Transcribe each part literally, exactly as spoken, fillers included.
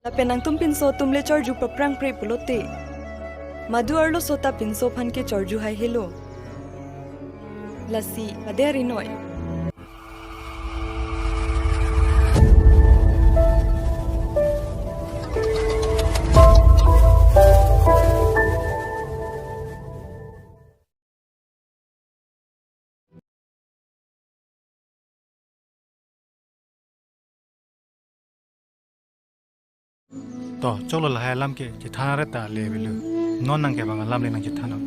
Lapen nangtum pinso atum le chorju paprang pre pulote, madu arloso ta pinso aphan ke chorju hai helo. Lasi, pader inoi. To, choklo lahai alam ke chethan aret ta le avelo. Non nang kevang alam le nangchethan non.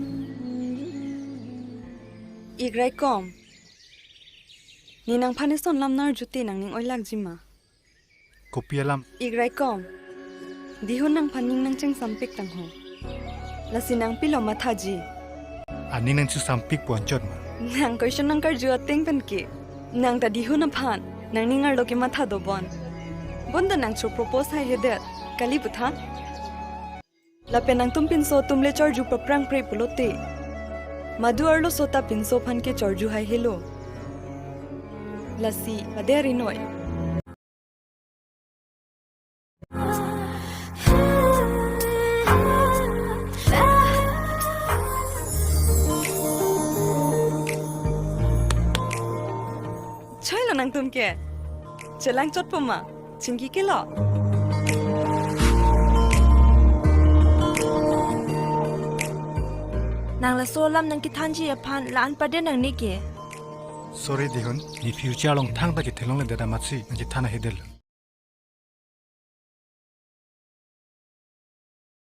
Ik raikom. Ne nangphan eson alam nang arjute nangning oilak jima. Kopi alam? Ik raikom. Dihun nangphan ning nangchingsampik tangho. Lasi nang pilo mathaji? Aning nangchingsampik pu anchot ma? Nang question nangkarju ateng pen ke, nang ta Dihun aphan nangning arlo kematha dobon. Bonta nang cho propose hai hedet, kali puthan? Lapen nangtum pinso atum le chorju paprang pre pulote, madu arloso ta pinso aphan ke chorju hai helo. Lasi, pader inoi. Choilo nangtum ke. Chelang chotpo ma. Chingki kelo. Nang laso alam nangkethanji aphan la-an pader nangne ke. Sorry Dihun, ne future along thangta kethelongle dada matsi nangchethan ahedetlo.